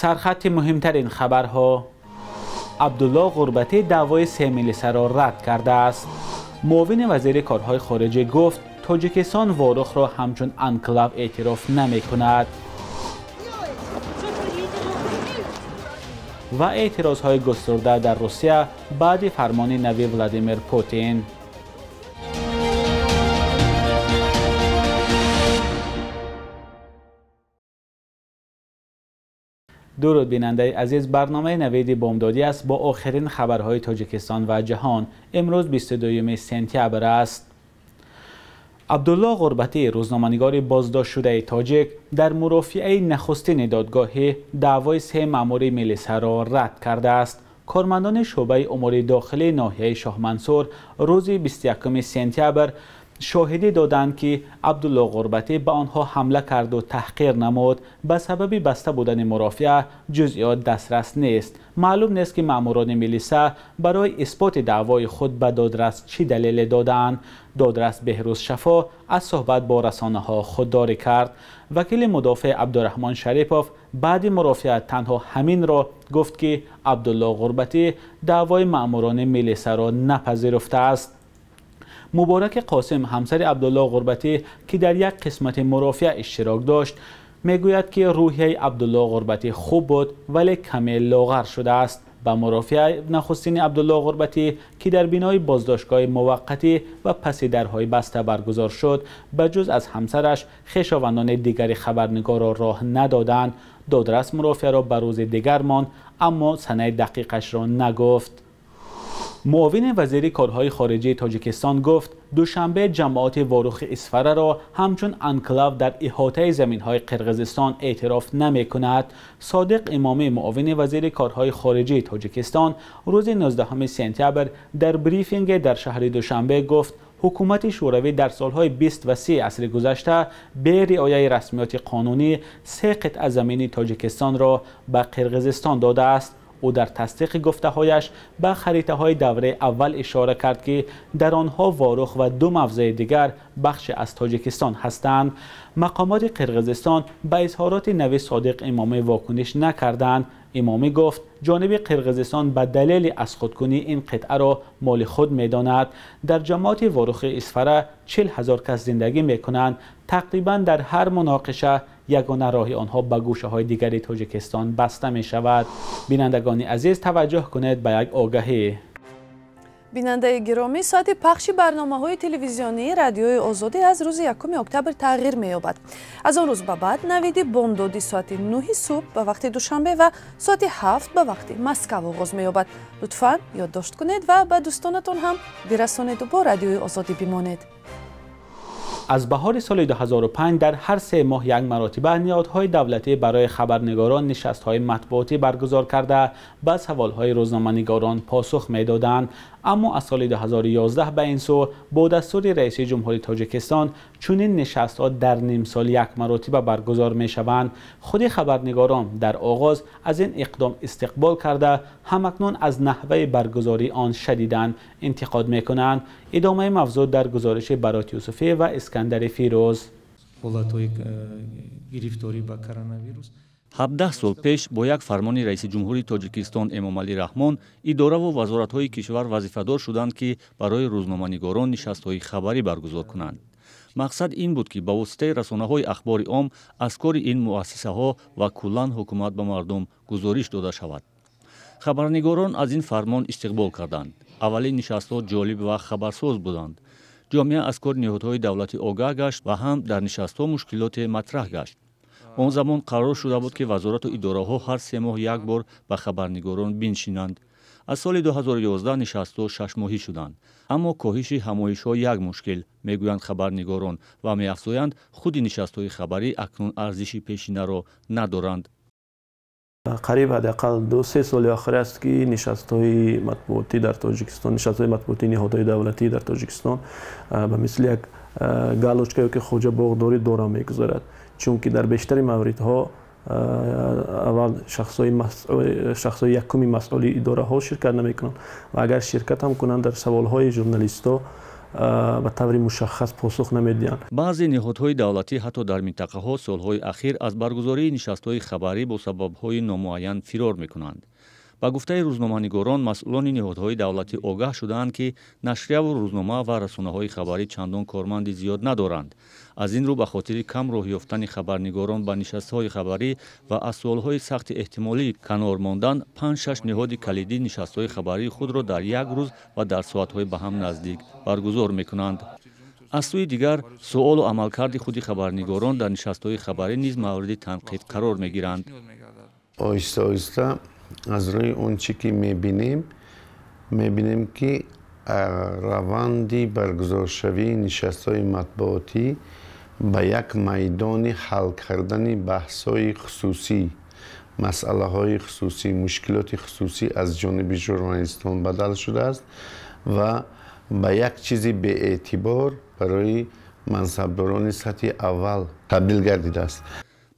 Сархати муҳимтарин хабарҳо. Абдулло Ғурбатӣ даъвои се милисаро рад кардааст. Муовини вазири корҳои хориҷӣ гуфт, Тоҷикистон Ворухро ҳамчун анклав эътироф намекунад. Ва эътирозҳои густурда дар Русия баъди фармони нави Владимир Путин. Дуруд бинандаи азиз, барномаи Навиди Бомдодӣ аст бо охирин хабарҳои Тоҷикистон ва ҷаҳон. Имрӯз 22 сентябр аст. Абдулло Ғурбатӣ, рӯзноманигори боздоштшудаи тоҷик, дар мурофиаи нахустини додгоҳӣ даъвои се маъмури милисаро рад кардааст. Кормандони шӯъбаи умури дохилии ноҳияи Шоҳмансур рӯзи 21 сентябр шоҳидӣ доданд, ки Абдулло Ғурбатӣ ба онҳо ҳамла кард ва таҳқир намуд. Ба сабаби баста будани мурофиа ҷузъиёт дастрас нест. Маълум нест, ки маъмурони милиса барои исботи даъвои худ ба додрас чӣ далеле додаанд. Додрас Беҳрӯз Шафо аз суҳбат бо расонаҳо худдорӣ кард. Вакили мудофеъ Абдураҳмон Шарипов баъди мурофиа танҳо ҳаминро гуфт, ки Абдулло Ғурбатӣ даъвои маъмурони милисаро напазируфтааст. Муборак Қосим, ҳамсари Абдулло Ғурбатӣ, ки дар як қисмати мурофиа иштирок дошт, мегӯяд, ки рӯҳияи Абдулло Ғурбатӣ хуб буд, вале каме лоғар шудааст. Ба мурофиаи нахустини Абдулло Ғурбатӣ, ки дар бинои боздоштгоҳи муваққатӣ ва паси дарҳои баста баргузор шуд, ба ҷуз аз ҳамсараш хешовандони дигари хабарнигорро роҳ надоданд. Додрас мурофиаро ба рӯзи дигар монд, аммо санаи дақиқашро нагуфт. Муовини вазири корҳои хориҷии Тоҷикистон гуфт, Душанбе ҷамоати Ворухи Исфараро ҳамчун анклав дар иҳотаи заминҳои Қирғизистон эътироф намекунад. Содиқ Имомӣ, муовини вазири корҳои хориҷии Тоҷикистон, рӯзи 19 сентябр дар брифинге дар шаҳри Душанбе гуфт, ҳукумати Шӯравӣ дар солҳои 20 ва 30 асри гузашта бе риояи расмиёти қонунӣ се қитъа замини Тоҷикистонро ба Қирғизистон додааст. Ӯ дар тасдиқи гуфтаҳояш ба харитаҳои давраи аввал ишора кард, ки дар онҳо Ворух ва ду мавзеи дигар бахши аз Тоҷикистон ҳастанд. Мақомоти Қирғизистон ба изҳороти нави Содиқ Имомӣ вокуниш накарданд. Имомӣ гуфт, ҷониби Қирғизистон ба далели аз худкунии ин қитъаро моли худ медонад. Дар ҷамоати Ворухи Исфара 40 ҳазор кас зиндагӣ мекунанд. Тақрибан дар ҳар муноқиша ягона роҳи онҳо ба гӯшаҳои дигари Тоҷикистон баста мешавад. Бинандагони азиз, таваҷҷӯҳ кунед ба як огаҳӣ. Бинандаи гиромӣ, соати пахши барномаҳои телевизионии Радиои Озодӣ аз рӯзи 1 октябр тағйир меёбад. Аз он рӯз ба баъд Навиди Бомдодӣ соати 9 субҳ ба вақти Душанбе ва соати 7 ба вақти Москав оғоз меёбад. Лутфан ёддошт кунед ва ба дӯстонатон ҳам бирасонеду бо Радиои Озодӣ бимонед. Аз баҳори соли 2005 дар ҳар се моҳ як маротиба ниҳодҳои давлатӣ барои хабарнигорон нишастҳои матбуотӣ баргузор карда, ба саволҳои рӯзноманигорон посух медоданд. Аммо аз соли 2011 ба ин сӯ бо дастури раиси ҷумҳури Тоҷикистон чунин нишастҳо дар нимсол як маротиба баргузор мешаванд. Худи хабарнигорон дар оғоз аз ин иқдом истиқбол карда, ҳамакнун аз наҳваи баргузории он шадидан интиқод мекунанд. Идомаи мавзӯъ дар гузориши Барот Юсуфӣ ва Искандари Фирӯз. Ҳолатҳои гирифторӣ ба коронавирус. 17 сол пеш бо як фармони раиси ҷумҳури Тоҷикистон Эмомалӣ Раҳмон идораву вазоратҳои кишвар вазифадор шуданд, ки барои рӯзноманигорон нишастҳои хабарӣ баргузор кунанд. Мақсад ин буд, ки ба воситаи расонаҳои ахбори ом аз кори ин муассисаҳо ва куллан ҳукумат ба мардум гузориш дода шавад. Хабарнигорон аз ин фармон истиқбол карданд. Аввалин нишастҳо ҷолиб ва хабарсоз буданд. Ҷомеа аз кори ниҳодҳои давлатӣ огаҳ гашт ва ҳам дар нишастҳо мушкилоте матраҳ гашт. Он замон қарор шуда буд, ки вазорату идораҳо ҳар се моҳ як бор ба хабарнигорон биншинанд. Аз соли 2011 нишастҳо шашмоҳӣ шуданд. Аммо коҳиши ҳамоишҳо як мушкил, мегӯянд хабарнигорон ва меафзоянд, худи нишастҳои хабарӣ акнун арзиши пешинаро надоранд. Қариб ҳадди ақал 2-3 соли охир аст, ки нишастҳои матбуотӣ дар Тоҷикистон, нишастҳои матбуотии ниҳодҳои давлатӣ дар Тоҷикистон ба мисли як галочка ё ки хоҷа боғдорӣ дора мегузарад, чунки дар бештари мавридҳо аввал шахсҳои якуми масъули идораҳо ширкат намекунанд ва агар ширкат ҳам кунанд, дар саволҳои журналистҳо Ба таври мушаххас посух намедиҳанд. Баъзе ниҳодҳои давлатӣ ҳатто дар минтақаҳо солҳои ахир аз баргузории нишастҳои хабарӣ бо сабабҳои номуайян фирор мекунанд. Ба гуфтаи рӯзноманигорон, масъулони ниҳодҳои давлатӣ огаҳ шудаанд, ки нашрияву рӯзнома ва расонаҳои хабарӣ чандон корманди зиёд надоранд. Аз ин рӯ, ба хотири кам роҳ ёфтани хабарнигорон ба нишастҳои хабарӣ ва аз суолҳои сахти эҳтимолӣ канор мондан, 5-6 ниҳоди калидӣ нишастҳои хабарии худро дар як рӯз ва дар соатҳои ба ҳам наздик баргузор мекунанд. Аз сӯи дигар, суолу амалкарди худи хабарнигорон дар нишастҳои хабарӣ низ мавриди танқид қарор мегиранд. Оҳиста оҳиста аз рӯи он чӣ ки мебинем, ки раванди баргузоршавии нишастҳои матбуотӣ ба як майдони ҳал кардани баҳсҳои хусусӣ, масъалаҳои хусусӣ, мушкилоти хусусӣ аз ҷониби журналистон бадал шудааст ва ба як чизи беэътибор барои мансабдорони сатҳи аввал табдил гардидааст.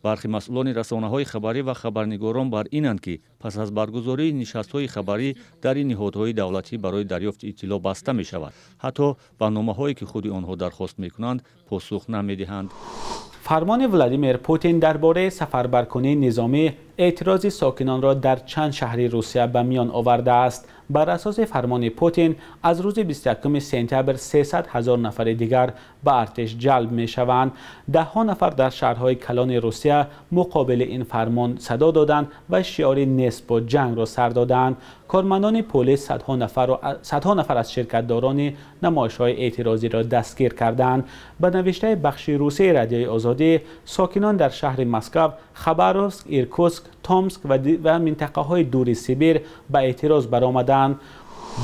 Бархи масъулони расонаҳои хабарӣ ва хабарнигорон бар инанд, ки пас аз баргузории нишастҳои хабарӣ дар ин ниҳодҳои давлатӣ барои дарёфти иттилоъ баста мешавад, ҳатто ба номаҳое ки худи онҳо дархост мекунанд, посух намедиҳанд. Фармони Владимир Путин дар бораи сафарбаркунии низомӣ эътирози сокинонро дар чанд шаҳри Русия ба миён овардааст. Бар асоси фармони Путин аз рӯзи 21 сентябр 300 ҳазор нафари дигар ба артиш ҷалб мешаванд. Даҳҳо нафар дар шаҳрҳои калони Русия муқобили ин фармон садо доданд ва шиори нест бо ҷангро сар доданд. Кормандони полис садҳо нафар аз ширкатдорони намоишҳои эътирозиро дастгир карданд. Ба навиштаи бахши русии Радиои Озодӣ, сокинон дар шаҳри Москва, Хабаровск, Иркутск, Томск ва минтақаҳои дури Сибир ба эътироз баромаданд.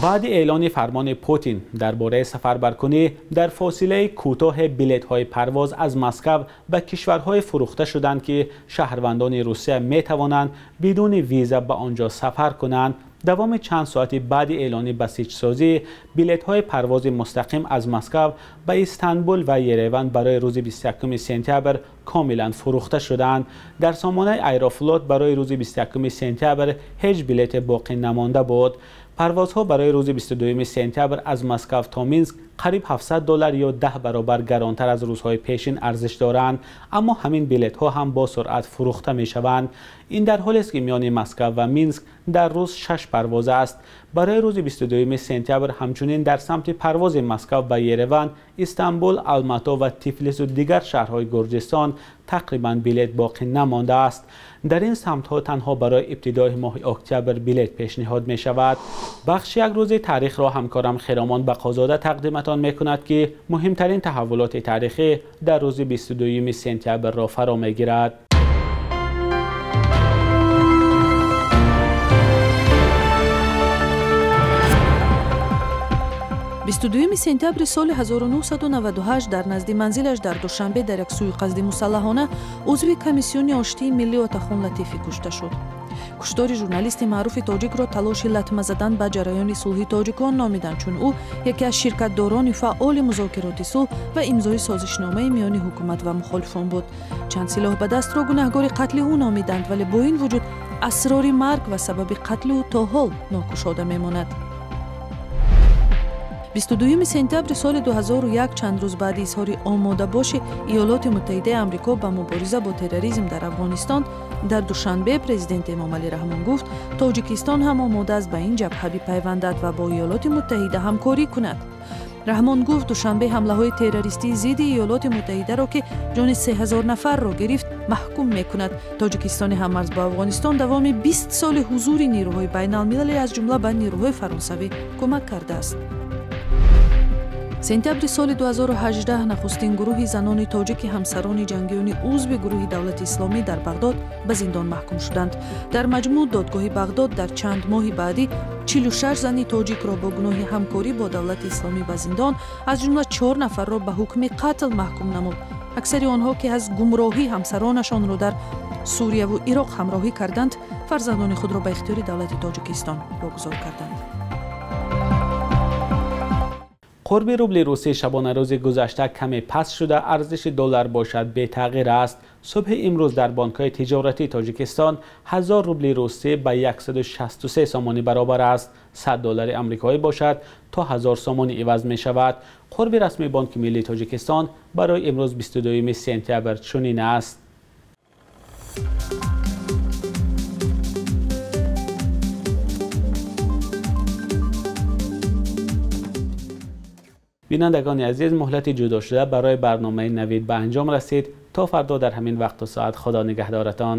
Баъди эълони фармони Путин дар бораи сафарбаркунӣ, дар фосилаи кӯтоҳи билетҳои парвоз аз Москва ба кишварҳое фурӯхта шуданд, ки шаҳрвандони Русия метавонанд бидуни виза ба он ҷо сафар кунанд. Давоми чанд соати баъди эълони басиҷсозӣ, билетҳои парвози мустақим аз Москва ба Истанбул ва Ереван барои рӯзи 21 сентябр комилан фурӯхта шуданд. Дар сомонаи Аэрофлот барои рӯзи 21 сентябр ҳеҷ билете боқӣ намонда буд. Парвозҳо барои рӯзи 22 сентябр аз Москва то Минск қариб $700 ё 10 баробар гаронтар аз рӯзҳои пешин арзиш доранд, аммо ҳамин билетҳо ҳам бо суръат фурӯхта мешаванд. Ин дар ҳолест, ки миёни Москва ва Минск дар рӯз 6 парвоз аст. Барои рӯзи 22 сентябр ҳамчунин дар самти парвози Москва ба Ереван, Истанбул, Алмато ва Тифлису дигар шаҳрҳои Гурҷистон тақрибан билет боқӣ намондааст. Дар ин самтҳо танҳо барои ибтидои моҳи октябр билет пешниҳод мешавад. Бахши як рӯзи таърихро ҳамкорам Хиромон Бақозода тақдиматон мекунад, ки муҳимтарин таҳаввулоти таърихӣ дар рӯзи 22 сентябрро фаро мегирад. 22 сентябри соли 1998 дар назди манзилаш дар Душанбе дар як сӯиқасди мусаллаҳона узви комиссиони оштии миллӣ Отахон Латифӣ кушта шуд. Куштори журналисти маъруфи тоҷикро талоши латма задан ба ҷараёни сулҳи тоҷикон номиданд, чун ӯ яке аз ширкатдорони фаъоли музокироти сулҳ ва имзои созишномаи миёни ҳукумат ва мухолифон буд. Чанд силоҳ ба дастро гунаҳгори қатли ӯ номиданд, вале бо ин вуҷуд асрори марг ва сабаби қатли ӯ то ҳол нокушода мемонад. 22 сентябри соли 2001, чанд рӯз баъди изҳори омодабоши Иёлоти Муттаҳидаи Амрико ба мубориза бо терроризм дар Афғонистон, дар Душанбе президент Эмомалӣ Раҳмон гуфт, Тоҷикистон ҳам омода аст ба ин ҷабҳа бипайвандад ва бо Иёлоти Муттаҳида ҳамкорӣ кунад. Раҳмон гуфт, Душанбе ҳамлаҳои террористии зидди Иёлоти Муттаҳидаро, ки ҷони 3000 нафарро гирифт, маҳкум мекунад. Тоҷикистони ҳаммарз бо Афғонистон давоми 20 соли ҳузури нерӯҳои байналмилалӣ, аз ҷумла ба нерӯҳои фаронсавӣ, кӯмак кардааст. Сентябри соли 2018 нахустин гурӯҳи занони тоҷики ҳамсарони ҷангиёни узви гурӯҳи давлати исломӣ дар Бағдод ба зиндон маҳкум шуданд. Дар маҷмӯъ додгоҳи Бағдод дар чанд моҳи баъдӣ 46 зани тоҷикро бо гуноҳи ҳамкорӣ бо давлати исломӣ ба зиндон, аз ҷумла 4 нафарро ба ҳукми қатл маҳкум намуд. Аксари онҳо, ки аз гумроҳӣ ҳамсаронашонро дар Сурияву Ироқ ҳамроҳӣ карданд, фарзандони худро ба ихтиёри давлати Тоҷикистон вогузор карданд. Қурби рубли русӣ шабонарӯзи гузашта каме паст шуда, арзиши доллар бошад бетағйир аст. Субҳи имрӯз дар бонкҳои тиҷоратии Тоҷикистон 1000 рубли русӣ ба 163 сомонӣ баробар аст. 100 доллари амрикоӣ бошад то 1000 сомонӣ иваз мешавад. Қурби расмии Бонки миллии Тоҷикистон барои имрӯз 22 сентябр чунин аст. Бинандагони азиз, муҳлати ҷудошуда барои барномаи Навид ба анҷом расид. То фардо дар ҳамин вақту соат Худо нигаҳдоратон.